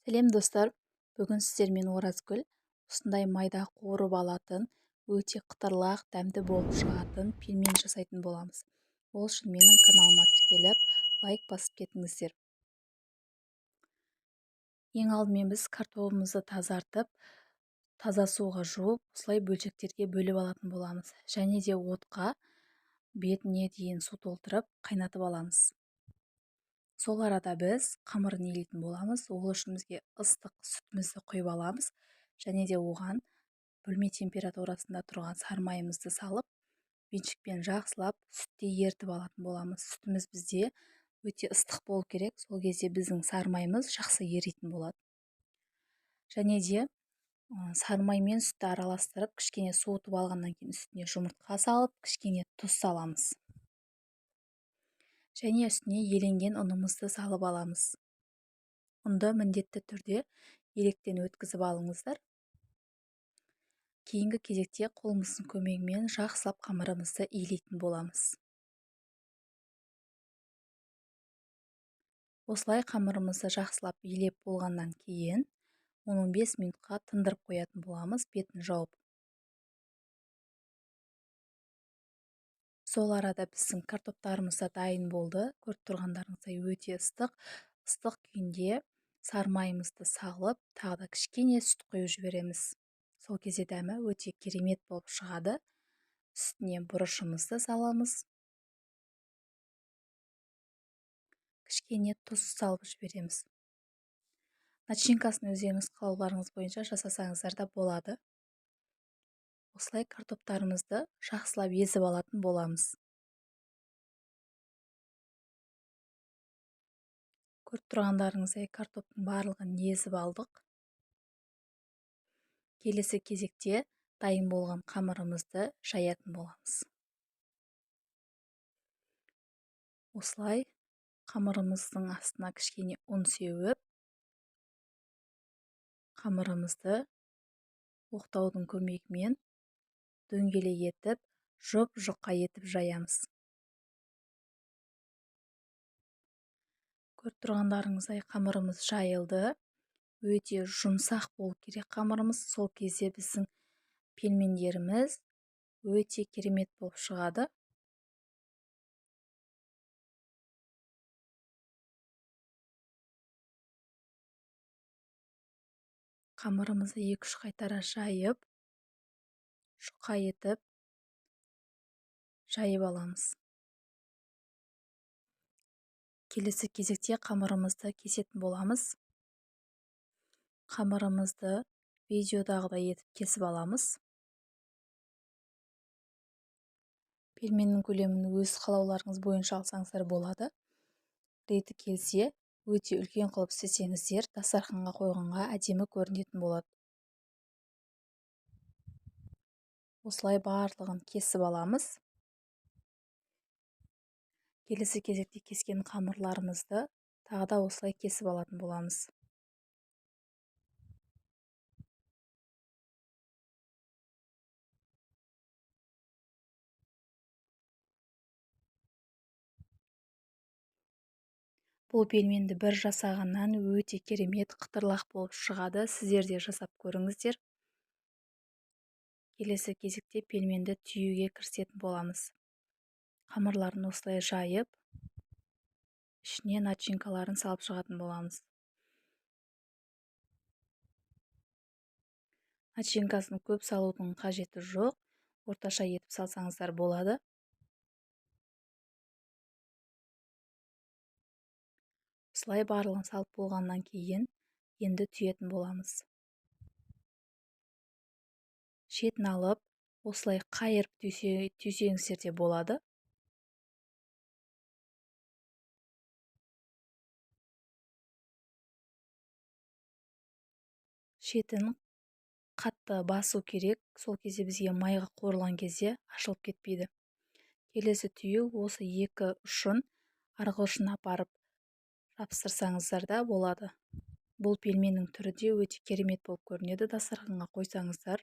Сәлем, достар! Бүгін сіздермен Оразгүл осындай майда қуырып алатын, өте қытырлақ, дәмді болып шығатын пельмен жасайтын боламыз. Ол үшін менің каналыма тіркеліп, лайк басып кетіңіздер. Ең алдымен біз картобымызды тазартып, таза суға жуып, осылай бөлшектерге бөліп алатын боламыз. Және де отқа бетіне дейін су толтырып, қайнатып аламыз. Сол арада біз қамырын илейтін боламыз. Ол үшін бізге ыстық сүтімізді құйып аламыз. Және де оған бөлме температурасында тұрған сары майымызды салып, венчикпен жақсылап сүтте ерітіп алатын боламыз. Сүтіміз бізде өте ыстық болу керек. Сол кезде біздің сары майымыз жақсы еритін болады. Және де сары май мен сүтті араластырып, кішкене суытып алғаннан кейін үстіне жұмыртқа салып, кішкене тұз саламыз. Және үстіне еленген ұнымызды салып аламыз. Ұнды міндетті түрде електен өткізіп алыңыздар. Кейінгі кезекте қолымыздың көмегімен жақсылап қамырымызды илейтін боламыз. Осылай қамырымызды жақсылап илеп болғаннан кейін 10-15 минутқа тындырып қоятын боламыз, бетін жауып. Сол арада біздің картоптарымыз да дайын болды. Көріп тұрғандарыңыздай өте ыстық. Ыстық күйінде сары майымызды салып, тағы да кішкене сүт құйып жібереміз. Сол кезде дәмі өте керемет болып шығады. Үстіне бұрышымызды саламыз. Кішкене тұз салып жібереміз. Начинкасын өздеріңіз қалауларыңыз бойынша жасасаңыздар да болады. Осылай картоптарымызды жақсылап езіп алатын боламыз. Көріп тұрғандарыңыздай картоптың барлығын езіп алдық. Келесі кезекте дайын болған қамырымызды жаятын боламыз. Осылай қамырымыздың астына кішкене ұн сеуіп, қамырымызды оқтаудың көмегімен дөңгелек етіп, жұп-жұқа етіп жаямыз. Көріп тұрғандарыңыздай қамырымыз жайылды. Өте жұмсақ болу керек қамырымыз. Сол кезде біздің пельмендеріміз өте керемет болып шығады. Қамырымызды екі-үш қайтара жайып, жұқа етіп жайып аламыз. Келесі кезекте қамырымызды кесетін боламыз. Қамырымызды видеодағыдай етіп кесіп аламыз. Пельменнің көлемін өз қалауларыңыз бойынша алсаңыздар болады. Реті келсе, өте үлкен қылып істесеңіздер, дастарханға қойғанға әдемі көрінетін болады. Осылай барлығын кесіп аламыз. Келесі кезекте кескен қамырларымызды тағы да осылай кесіп алатын боламыз. Бұл пельменді бір жасағаннан өте керемет қытырлақ болып шығады. Сіздер де жасап көріңіздер. Келесі кезекте пельменді түюге кірісетін боламыз. Қамырларын осылай жайып, ішіне начинкаларын салып шығатын боламыз. Начинкасын көп салудың қажеті жоқ, орташа етіп салсаңыздар болады. Осылай барлығын салып болғаннан кейін енді түйетін боламыз. Шетін алып, осылай қайырып түйсеңіздер де болады. Шетін қатты басу керек, сол кезде бізге майға қуырылған кезде ашылып кетпейді. Келесі түю осы екі ұшын арғы ұшына апарып жабыстырсаңыздар да болады. Бұл пельменнің түрі де өте керемет болып көрінеді, дастарханға қойсаңыздар.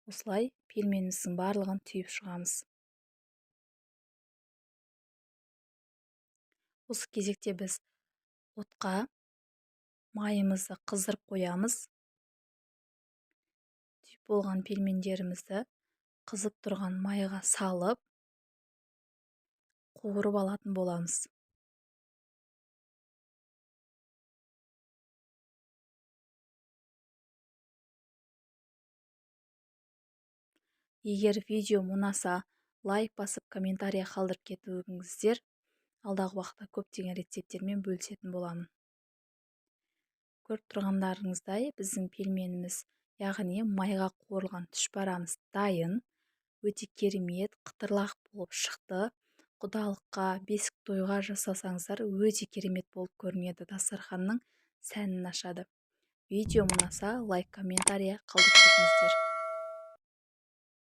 Осылай пельменіміздің барлығын түйіп шығамыз. Осы кезекте біз отқа майымызды қыздырып қоямыз. Түйіп болған пельмендерімізді қызып тұрған майға салып, қуырып алатын боламыз. Егер видео ұнаса, лайк басып, комментарий қалдырып кетуіңіздер. Алдағы уақытта көптеген рецепттермен бөлісетін боламын. Көріп тұрғандарыңыздай, біздің пельменіміз, яғни майға қуырылған түшпарамыз дайын. Өте керемет, қытырлақ болып шықты. Құдалыққа, бесік тойға жасасаңыздар өте керемет болып көрінеді, дастарханның сәнін ашады. Видео ұнаса, лайк, комментарий қалдырып кетіңіздер.